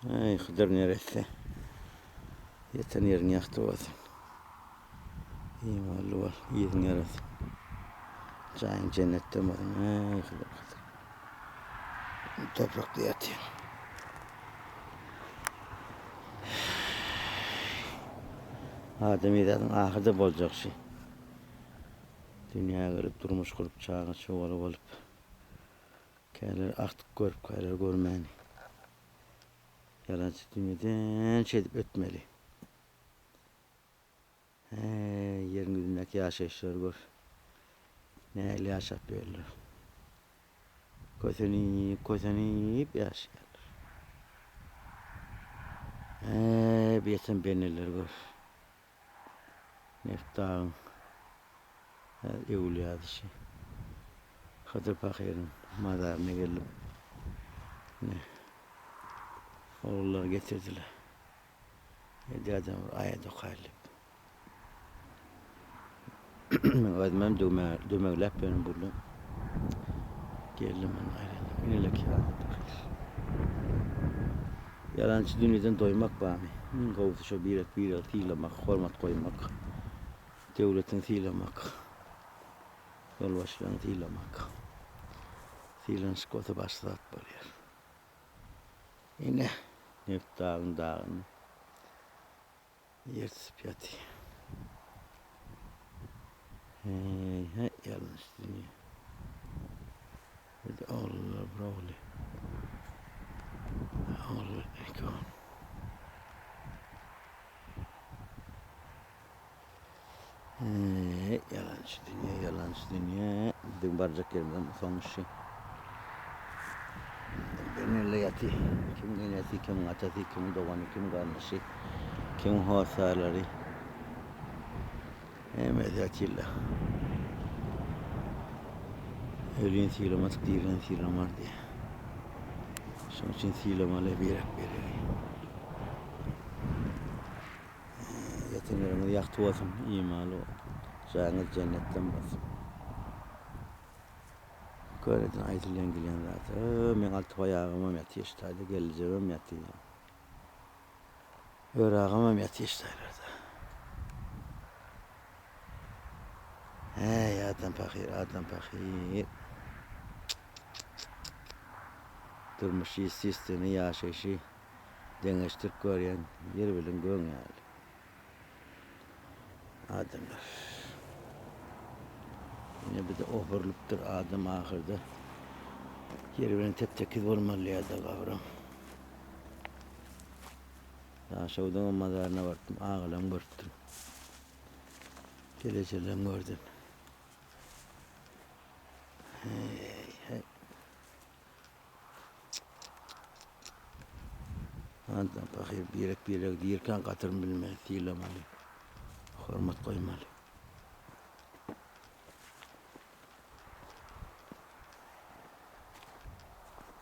Eý, Hydyr neresse. Ýatan ýeriň ýagty bolsun. Imanly bol, yzyň ýarasyn. Jaýyň jennetden bolsun. Eý, Hydyr, Hydyr. Toprakda ýatýaň. Adamzadyň ahyrda boljak şi. Dünýä gelip, durmuş gurup, çaga-çugaly bolup. Käleri agtyk görüp, käleri görmäni. Ýalançy dünýeden şeýdip ötmeli. Heý, ýeriň ýüzündäki ýaşaýyşlary gör. Nähili ýaşap ýörler. Kösenip, kösenip ýaşaýarlar. Heý, bu ýeten bendeleri gör. Neft dagyň öwlüýadyşy. Hydyr pahyryň mazaryna geldim. Ine, ogullar getirdiler. Dädem bir aýat okaýly diýip. Men özümem dömegläp ýörün burada. Geldim men aýlandım. Inele keramat pahyr. Ýalançy dünýeden doýmak barmy? Iň gowusy şo birek-biregi sylamak, hormat goýmak, döwletiňi sylamak, ýolbaşçylaryňy sylamak. Sylanyşyk bolsa başga zat bolýar. Ine, Nebit dagyň dagyny ýer tutup ýatyr. Heý, heý, ýalançy dünýe. Bir de oglanlar bir ogly. Ogly iki ogly. Hey, ýalançy dünýe, ýalançy dünýe. Biziň barjak ýerimizem soňuşy. Benelle ýaty. Kimiň enesi, kimiň atasy, kimiň dogany, kimiň garyndaşy, kimiň hossarlary. Hemmesi ýatyrlar. Ölini sylamadyk dirini sylamaz diýýär. Şonuň üçin sylamaly birek-biregi. Ýatan ýeriňiz ýagty bolsun, imanly boluň. Jaýyňyz jennetden bolsun. Köreden aýdylýan gelýän zat. Meň Altybaý agamam ýatyr şu taýda, gelnejemem ýatyr. Öre agamam ýatyr şu taýlarda. Häý, adam pahyr, adam pahyr. Durmuşy, sistemi, ýaşaýşy deňeşdirip görýän ýer bilen göň ýaly. Adamlar. Ine bize opurylypdyr adam ahyrda. Ýer bilen tep-tekiz bolmaly ýa-da gabram. Daşogzuňam mazaryna barypdym, agalam görüpdim. Gelejelem gördüm. Hey, hey. Adam pahyr birek birek dirken gatyryn bilmeli, sylamaly, hormat goýmaly.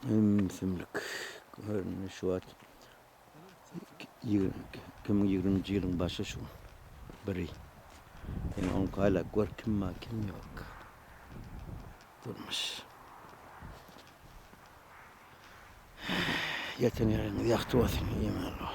Ümsümlik. Görünüş şu wagt 2020-nji ýylyň başy şu biri. Ýene on gaýlap gör kim bar, kim ýok. Durmuş. Ýatan ýeriňiz ýagty bolsun, imanly.